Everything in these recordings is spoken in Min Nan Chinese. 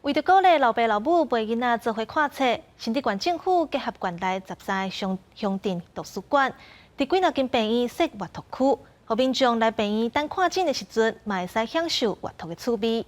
為著鼓勵老爸老母陪囡仔做伙看冊，新竹縣政府結合縣內13个鄉鄉鎮圖書館，佇幾若間病院設閱讀區，予民眾來病院等看診的時陣，嘛會使享受閱讀的趣味。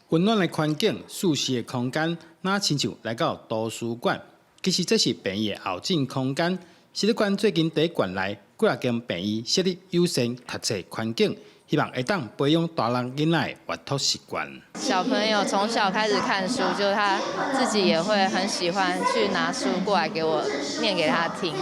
溫暖的環境、舒適的空間，若親像來到圖書館。其實這是病院的候診空間。新竹縣最近佇縣內幾若間病院設立友善讀冊環境，希望會當培養大人囡仔的閱讀習慣。小朋友從小開始看書，就他自己也會很喜歡去拿書過來給我念給他聽。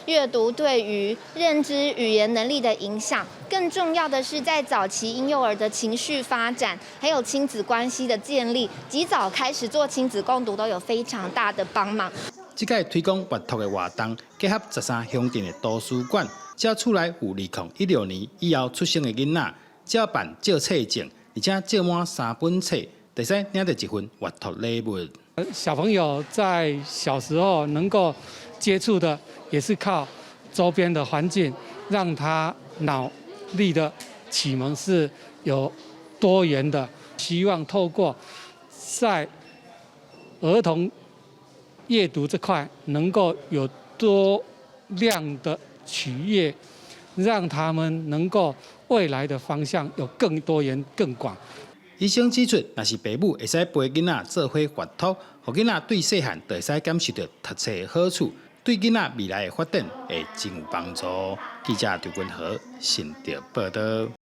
閱讀對於認知、語言能力的影響，更重要的是在早期嬰幼兒的情緒發展，還有親子關係的建立，及早開始做親子共讀都有非常大的幫忙。這屆推廣閱讀的活動，結合13鄉鎮的圖書館，只要厝內有2016年以後出生的囡仔，只要辦借冊證，而且借滿三本冊，就會使領著一份閱讀禮物。小朋友在小時候能夠接觸的，也是靠周邊的環境，讓他腦力的啟蒙是有多元的。希望透過在兒童閱讀這塊能夠有多量的取悅，讓他們能夠未來的方向有更多元、更廣。醫生指出，若是爸母會使陪囡仔做伙閱讀，予囡仔對細漢就會使感受著讀冊的好處，對囡仔未來的發展會真有幫助。記者張君和新竹報導。